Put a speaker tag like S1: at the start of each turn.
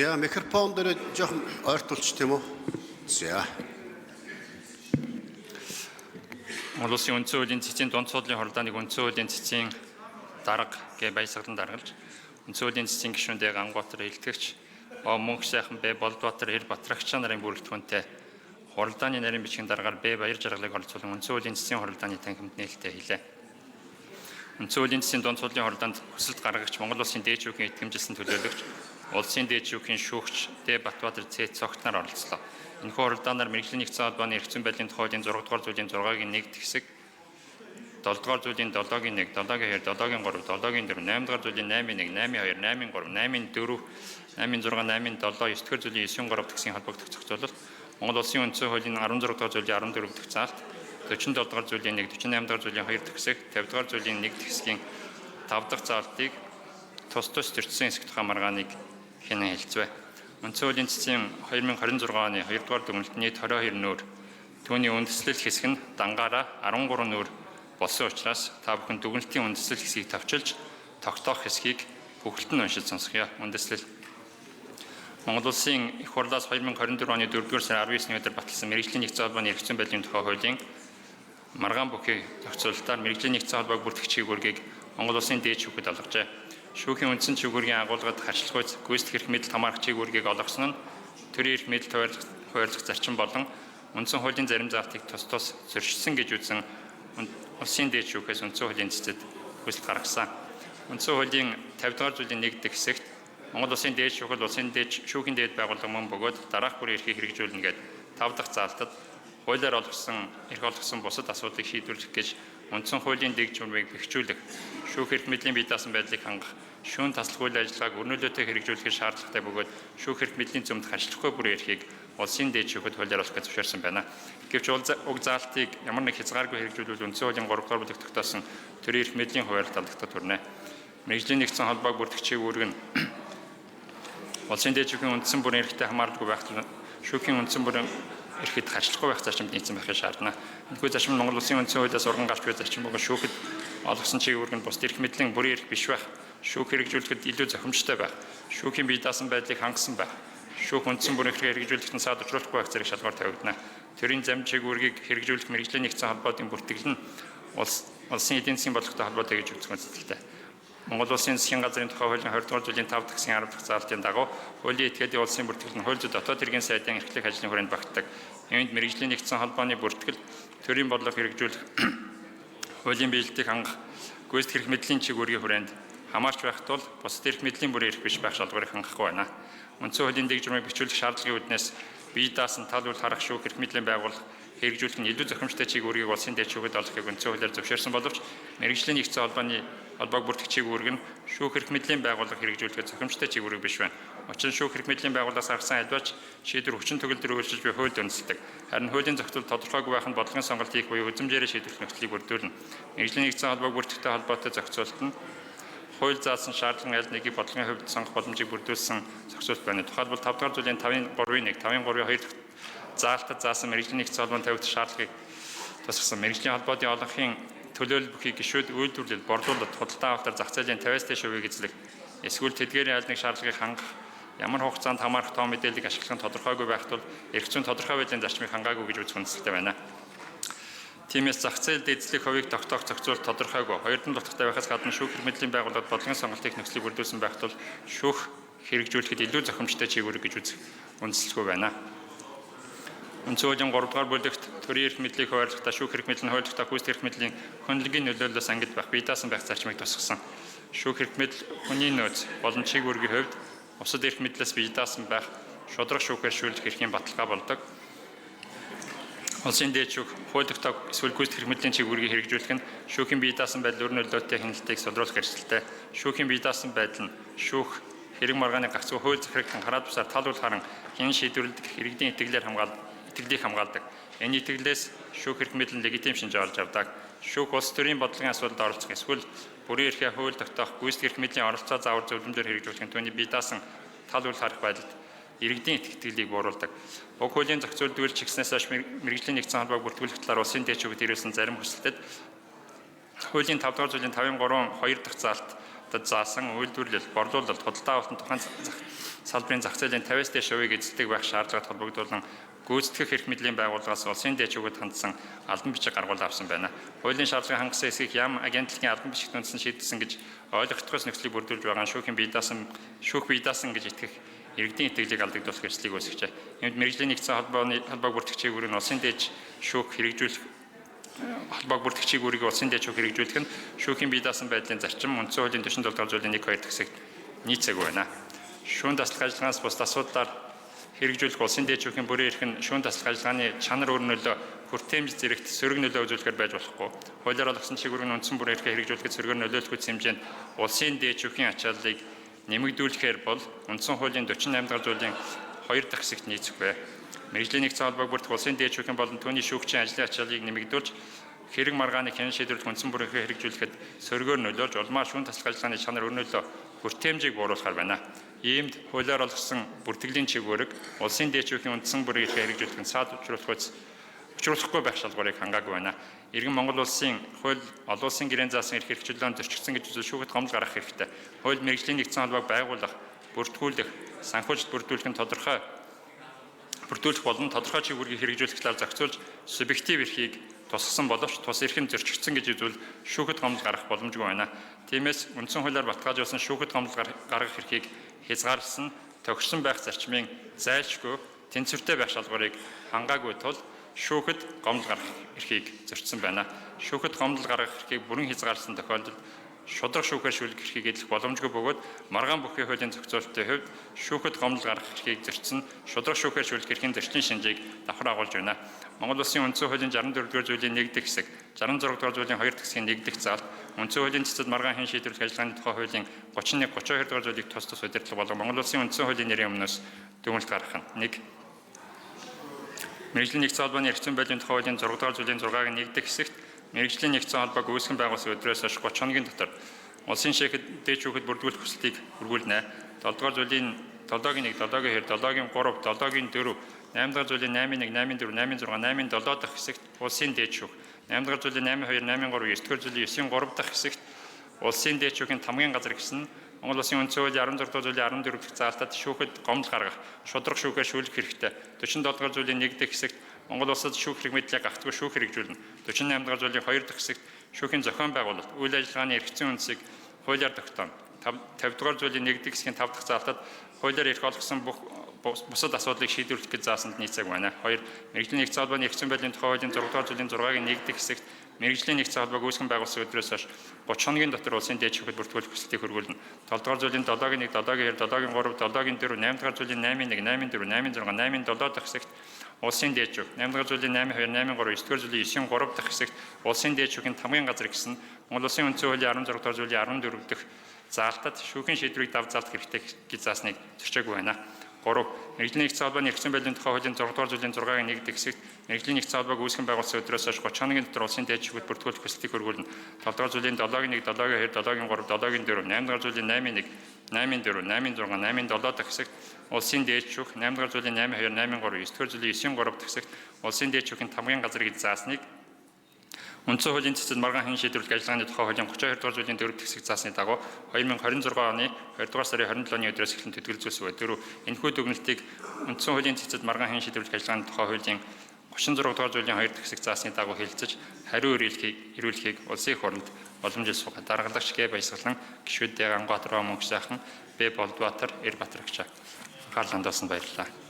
S1: За микрофон дээр жоохон ойртуулчих тийм үү? За.
S2: Монгол Улсын үндсэн хуулийн цэцгийн дунд суудлын хуралдааныг үндсэн хуулийн цэцгийн дарга гэ Баясгалан даргалж, үндсэн хуулийн цэцгийн гишүүндээ Ганбаатар илтгэгч, О мөнх сайхан Б Болдбаатар Эр Батрагч нарын бүрэлдэхүүнтэй хуралдааны нарийн бичгийн даргаар Б Баяр жаргалыг оролцуулан үндсэн хуулийн цэцгийн хуралдааны танхимд нээлттэй хийлээ. Үндсэн хуулийн цэцгийн дунд суудлын хуралдаанд хүсэлт гаргагч Монгол Улсын дээд шүүхийн итгэмжилсэн төлөөлөгч, Улсын дээд шүүхийн шүүгч Д Батбаатар Ц Цогт нар оролцлоо. Энэхүү хуралдаанаар мэргэжлийн нэгдсэн холбооны эрх зүйн байдлын тухай хуулийн 6 дугаар зүйлийн 6-гийн 1 хэсэг, 7 дугаар зүйлийн 7-гийн 1, 7-гийн 2, 7-гийн 3, 7-гийн 4, 8 дугаар зүйлийн 8-ын 1, 8-ын 2, 8-ын 3, 8-ын 4, 8-ын 6, 8-ын 7, 9 дугаар зүйлийн 9-ийн 3 тэгсийн холбогдох зохицуулалт, Монгол Улсын үндсэн хуулийн 16 дугаар зүйлийн 14 дэх заалт, 47 дугаар зүйлийн 1, 48 дугаар зүйлийн 2 дэх хэсэг, 50 дугаар зүйлийн 1 дэх хэсгийн 5 дахь заалтыг тус тус төрсөн хэсэг тухай маргааныг хянан хэлцвэ. Үндсэн хуулийн цэцгийн 2026 оны 2 дугаар дүгнэлт нийт 22 нүүр. Түүний үндэслэл хэсэг нь дангаараа 13 нүүр болсон учраас та бүхэн дүгнэлтийн үндэслэл хэсгийг товчилж тогтоох хэсгийг бүхэлд нь уншиж сонсгоё. Үндэслэл Монгол Улсын их хурлаас 2024 оны 4-р сарын 19-ний өдөр баталсан мэргэжлийн нэгдсэн холбооны эрх зүйн байдлын тухай хуулийн маргаан бүхий зохицуулалтаар мэргэжлийн нэгдсэн холбоог бүртгэх чигүүргийг Монгол Улсын дээд шүүхэд олгожээ. Шүүхийн үндсэн чигүүргийн агуулгад харьцалгүйц гүйцэтгэх эрх мэдэлд хамаарах чигүүргийг олгосон нь төрийн эрх мэдэлд хуваарлах зарчим болон үндсэн хуулийн зарим заалтыг тус тус зөрчилсөн гэж үзэн улсын дээд шүүхээс үндсэн хуулийн цэцэд хүсэлт гаргасан. Үндсэн хуулийн 50 дугаар зүйлийн 1 дэх хэсэгт Монгол Улсын дээд шүүхэл улсын дээд шүүхийн дээд байгууллага мөн бөгөөд дараах бүрийн эрхийг хэрэгжүүлнэ гээд 5 дахь заалтад хуулиар олгосон эрх олгосон бусад асуудлыг шийдвэрлэх гэж үндсэн хуулийн дэг журмыг бэхжүүлэх, шүүх эрх мэдлийн бие даасан байдлыг хангах, шүүн таслах үйл ажиллагааг өр нөлөөтэй хэрэгжүүлэхэд шаардлагатай бөгөөд шүүх эрх мэдлийн зүмд харьцлахгүй бүрийн эрхийг улсын дээд шүүхэд хуулиар олох гэж зөвшөөрсөн байна. Гэвч уг заалтыг ямар нэг хязгааргүй хэрэгжүүлвэл үндсэн хуулийн 3 дугаар бүлэгт тогтоосон төрийн эрх мэдлийн хуваарлалт алдагдах төрнө. Мэргэжлийн нэгдсэн холбоог бүртгэх чиг үүрэг нь улсын дээд шүүхийн үндсэн бүрийн эрхтэй хамааралгүй байх тул шүүхийн үндсэн бүрийн эрхэд харьцлахгүй байх зарчимд нийцсэн байхыг шаардна. Энэхүү зарчим нь Монгол Улсын үндсэн хуулиас урган гарч буй зарчим бөгөөд шүүхэд олгосон чиг үүрэг нь бусад эрх мэдлийн бүрийн эрх биш байх, шүүх хэрэгжүүлэхэд илүү зохимжтой байх, шүүхийн бие даасан байдлыг хангасан байх, шүүх үндсэн бүрийн эрхээ хэрэгжүүлэхэд нь саад учруулахгүй байх зэрэг шалгуур тавигдана. Төрийн зам чиг үүргийг хэрэгжүүлэх мэргэжлийн нэгдсэн холбоотын бүртгэл нь улсын эдийн засгийн бодлоготой холбоотой гэж үзэх үндэслэлтэй. Монгол Улсын засгийн газрын тухай хуулийн 20 дугаар зүйлийн 5 дахь хэсгийн 10 дахь заалтын дагуу хуулийн этгээдийн улсын бүртгэл нь хууль зүйн дотоод хэргийн сайдын эрхлэх ажлын хүрээнд багтдаг. Үүнд мэргэжлийн нэгдсэн холбооны бүртгэл төрийн бодлого хэрэгжүүлэх хуулийн биелэлтийг хангах гүйцэтгэх эрх мэдлийн чиг үүргийн хүрээнд хамаарч байх тул бусад эрх мэдлийн бүрийн эрх биш байх шалгуурыг хангахгүй байна. Үндсэн хуулийн дэг журмыг бичүүлэх шаардлагын үүднээс бие даасан тал үл харах шүүх эрх мэдлийн байгууллага хэрэгжүүлэх нь илүү зохимжтой чиг үүргийг улсын дээд шүүхэд олгохыг үндсэн хуулиар зөвшөөрсөн боловч мэргэжлийн нэгдсэн холбооны холбоог бүртгэх чиг үүрэг нь шүүх эрх мэдлийн байгууллага хэрэгжүүлэхэд зохимжтой чиг үүрэг биш байна. Учир нь шүүх эрх мэдлийн байгууллагаас гаргасан альваач шийдвэр хүчин төгөлдөр өөрчилж буй хуульд үндэслэдэг. Харин хуулийн зохицол тодорхойгүй байх нь бодлогын сонголт хийх буюу үзэмжээрээ шийдвэрлэх нөхцөлийг бүрдүүлнэ. Мэргэжлийн нэгдсэн холбоог бүртгэхтэй холбоотой зохицуулалт нь хууль заасан шаардлагын аль нэгийг бодлогын хувьд сонгох боломжийг бүрдүүлсэн зохицуулалт байна. Тухайлбал 5 дугаар зүйлийн 5-ын 3-ын 1, 5-ын 3-ын 2 дахь заалтад заасан мэргэжлийн нэгдсэн холбоонд тавигдах шаардлагыг тусгасан. Мэргэжлийн холбоотын олонхын төлөөлөл бүхий гишүүд үйлдвэрлэл, борлуулалт, худалдаа авалтаар зах зээлийн 50-аас дээш хувийг эзлэх, эсвэл тэдгээрийн аль нэг шаардлагыг хангах, ямар хугацаанд хамаарах тоо мэдээллийг ашиглах нь тодорхойгүй байх тул эрх зүйн тодорхой байдлын зарчмыг хангаагүй гэж үзэх үндэслэлтэй байна. Тиймээс зах зээлд эзлэх хувийг тогтоох зохицуулалт тодорхойгүй. Хоёрдон дутагтай байхаас гадна шүүх эрх мэдлийн байгууллагад бодлогын сонголтыг нөхцөлийг бүрдүүлсэн байх тул шүүх хэрэгжүүлэхэд илүү зохимжтой чиг үүрэг гэж үзэх үндэслэлгүй байна. Үндсэн хуулийн 3 дугаар бүлэгт төрийн эрх мэдлийг хуваарлахдаа шүүх эрх мэдэл нь хуульдах гүйцэтгэх эрх мэдлийн хөндлөнгийн нөлөөллөөс ангид байх, бие даасан байх зарчмыг тусгасан. Шүүх эрх мэдэл хүний нөөц болон чиг үүргийн хувьд бусад эрх мэдлээс бие даасан байх, шударга шүүхээр шүүлэх эрхийн баталгаа болдог. Улсын дээд шүүх хууль тогтоох эсвэл гүйцэтгэх эрх мэдлийн чиг үүргийг хэрэгжүүлэх нь шүүхийн бие даасан байдал өр нөлөөтэй хяналтыг сударуулах эрсдэлтэй. Шүүхийн бие даасан байдал нь шүүх хэрэг маргааны гагцхүү хууль захирагдан хараад бусаар тал үл харан хэн шийдвэрлэдэг иргэдийн итгэлээр итгэлийг хамгаалдаг. Энэ итгэлээс шүүх эрх мэдэл нь легитим шинж олж авдаг. Шүүх улс төрийн бодлогын асуудалд оролцох эсвэл бүрийн эрхээ хууль тогтоох гүйцэтгэх эрх мэдлийн оролцоо заавар зөвлөмжөөр хэрэгжүүлэх нь түүний бие даасан тал үл харах байдалд иргэдийн итгэлийг бууруулдаг. Уг хуулийн зохицуулалт үйлч хийснээс хойш мэргэжлийн нэгдсэн холбоог бүртгүүлэх талаар улсын дээд шүүхэд ирүүлсэн зарим хүсэлтэд хуулийн 5 дугаар зүйлийн 5-ын 3 2 дахь заалт заасан үйлдвэрлэл, борлуулалт, худалдаа авалтын тухайн салбарын зах зээлийн 50-аас дээш хувийг эзэлдэг байх шаардлагатай холбогдуулан гүйцэтгэх эрх мэдлийн байгууллагаас улсын дээд шүүхэд хандсан албан бичиг гаргуул авсан байна. Хуулийн шаардлагыг хангасан эсхийг яам агентлагийн албан бичигт үндсэн шийдсэн гэж ойлгохдохоос нөхцөлийг бүрдүүлж байгаа шүүхийн бие даасан гэж итгэх иргэдийн итгэлийг алдагдуулах эрсдлийг үүсгэжээ. Иймд мэргэжлийн нэгдсэн холбоог бүртгэх чиглэл нь улсын дээд шүүх хэрэгжүүлэх холбоог бүртгэх чиглэлийг улсын дээд шүүх хэрэгжүүлэх нь шүүхийн бие даасан байдлын зарчим үндсэн хуулийн 47 дугаар зүйлийн 1 2 дахь хэсэгт нийцээгүй байна. Шүүн таслах ажиллагаанаас бусад асуудлаар хэрэгжүүлэх улсын дээд шүүхийн бүрэн эрх нь шүүн таслах ажиллагааны чанар өр нөлөө хүртээмж зэрэгт сөрөг нөлөө үзүүлэхээр байж болохгүй. Хуулиар олгосон чиглэл нь үндсэн бүрэн эрхээ хэрэгжүүлэхэд сөргөөр нөлөөлөх хэмжээнд улсын дээд шүүхийн ачааллыг нэмэгдүүлэхээр бол үндсэн хуулийн 48 дугаар зүйлийн 2 дахь хэсэгт нийцэхгүй. Мэргэжлийн нэгдсэн холбоог бүртгэх улсын дээд шүүхийн болон түүний шүүгчийн ажлын ачааллыг нэмэгдүүлж хэрэг маргааныг хянан шийдвэрлэх үндсэн бүрэн эрхээ хэрэгжүүлэхэд сөргөөр нөлөөлж улмаар шүүн таслах ажиллагааны чанар өр нөлөө хүртээмжийг бууруулахар байна. Иймд хуулиар олгосон бүртгэлийн чиглэлийг улсын дээд шүүхийн үндсэн бүрэн эрхээ хэрэгжүүлэх нь саад учруулахгүй байх шалгуурыг хангаагүй байна. Иргэн Монгол улсын хууль олон улсын гэрээн заасан эрх хэрэгчлэн зөрчигдсөн гэж үзвэл шүүхэд гомдол гаргах хэрэгтэй. Хууль мэргэжлийн нэгдсэн холбоог байгуулах, бүртгүүлэх, санхүүжилт бүрдүүлэх нь тодорхой бүрдүүлэх болон тодорхой чиглэлийг хэрэгжүүлэх талаар зохицуулж субъектив эрхийг тусгасан боловч тус эрх нь зөрчигдсөн гэж үзвэл шүүхэд гомдол гаргах боломжгүй байна. Тиймээс үндсэн хуулиар баталгаажуулсан шүүхэд гомдол гаргах эрхийг хязгаарласан, тохирсон байх зарчмын зайлшгүй тэнцвэртэй байх шалгуурыг хангаагүй тул шүүхэд гомдол гаргах эрхийг зөрчсөн байна. Шүүхэд гомдол гаргах эрхийг бүрэн хязгаарласан тохиолдолд шударга шүүхээр шүүлгэх эрхийг эдлэх боломжгүй бөгөөд маргаан бүхий хуулийн зохицуулалтын хувьд шүүхэд гомдол гаргах эрхийг зөрчсөн шударга шүүхээр шүүлгэх эрхийн зөрчлийн шинжийг давхар агуулж байна. Монгол Улсын үндсэн хуулийн 64 дугаар зүйлийн 1 дэх хэсэг, 66 дугаар зүйлийн 2 дэх хэсгийн 1 дэх заалт, үндсэн хуулийн цэцэд маргаан хэн шийдвэрлэх ажиллагааны тухай хуулийн 31, 32 дугаар зүйлийг тус тус удирдлага болон Монгол Улсын үндсэн хуулийн нэрийн өмнөөс дүгнэлт гаргах нь 1. Мэргэжлийн нэгдсэн холбооны эрх зүйн байдлын тухай хуулийн 6 дугаар зүйлийн 6-гийн 1 дэх хэсэгт мэргэжлийн нэгдсэн холбоог үүсгэн байгуулсан өдрөөс хойш 30 хоногийн дотор улсын шийхэд дээд шүүхэд бүрдүүлэх хүсэлтийг хүргүүлнэ. 7 дугаар зүйлийн 7-гийн 1, 7-гийн 2, 7-гийн 3, 7-гийн 4, 8 дугаар зүйлийн 8-1, 8-4, 8-6, 8-7 дахь хэсэгт улсын дээд шүүх, 8 дугаар зүйлийн 8-2, 8-3, 9 дугаар зүйлийн 9-3 дахь хэсэгт улсын дээд шүүхийн тамгын газар гэсэн Монгол Улсын үндсэн хуулийн 16 дугаар зүйлийн 14 дахь заалтад шүүхэд гомдол гаргах, шударга шүүхээр шүүлгэх хэрэгтэй. 47 дугаар зүйлийн 1 дэх хэсэгт Монгол улсад шүүх хэрэг мэдлийг гагцгүй шүүх хэрэгжүүлнэ. 48 дугаар зүйлийн 2 дахь хэсэгт шүүхийн зохион байгуулалт, үйл ажиллагааны эрх зүйн үндсийг хуулиар тогтооно. 50 дугаар зүйлийн 1 дэх хэсгийн 5 дахь заалтад хуулиар эрх олгосон бүх бусад асуудлыг шийдвэрлэх гэж заасанд нийцээг байна. 2. Мэргэжлийн нэгдсэн холбооны эрх зүйн байдлын тухай хуулийн 6 дугаар зүйлийн 6-гийн 1 дэх хэсэгт мэргэжлийн нэгдсэн холбоог үүсгэн байгуулсан өдрөөс хойш 30 хоногийн дотор улсын дээд шүүхэд бүртгүүлэх хүсэлтийг хүргүүлнэ. 7 дугаар зүйлийн 7-гийн 1, 7-гийн 2, 7-гийн 3, 7-гийн 4, 8 дугаар зүйлийн 8-1, 8-4, 8-6, 8-7 дахь хэсэгт улсын дээд шүүх, 8 дугаар зүйлийн 8-2, 8-3, 9 дугаар зүйлийн 9-3 дахь хэсэгт улсын дээд шүүхийн тамгын газар гэсэн Монгол Улсын үндсэн хуулийн 16 дугаар зүйлийн 14 дахь заалтад шүүхийн шийдвэрийг дав заалдах хэрэгтэй гэж заасныг зөрчөөгүй байна. 3. Мэргэжлийн нэгдсэн холбооны эрх зүйн байдлын тухай хуулийн 6 дугаар зүйлийн 6-гийн 1 дэх хэсэгт мэргэжлийн нэгдсэн холбоог үүсгэн байгуулсан өдрөөс хойш 30 хоногийн дотор улсын дээд шүүхэд бүртгүүлэх хүсэлтийг хүргүүлнэ. 7 дугаар зүйлийн 7-гийн 1, 7-гийн 2, 7-гийн 3, 7-гийн 4, 8 дугаар зүйлийн 8-1, 8-4, 8-6, 8-7 дахь хэсэгт улсын дээд шүүх, 8 дугаар зүйлийн 8-2, 8-3, 9 дугаар зүйлийн 9-3 дахь хэсэгт улсын дээд шүүхийн тамгын газар гэж заасныг үндсэн хуулийн цэцэд маргаан хэн шийдвэрлэх ажиллагааны тухай хуулийн 32 дугаар зүйлийн 4 дэх хэсэг заасныг дагуу 2026 оны 2 дугаар сарын 27-ны өдрөөс эхлэн төдийлзүүлсэн бай. 4. Энэхүү дүгнэлтийг үндсэн хуулийн цэцэд маргаан хэн шийдвэрлэх ажиллагааны тухай хуулийн 36 дугаар зүйлийн 2 дэх хэсэг заасныг дагуу хэлэлцэж хариу ирүүлэхийг улсын их хурлд боломжтой суугаа. Даргалагч Г. Баясгалан, гишүүд Д. Ганбаатар, Мөнх сайхан, Б. Болдбаатар, Эрбатар агчаа. Анхаарал хандуулсанд баярлалаа.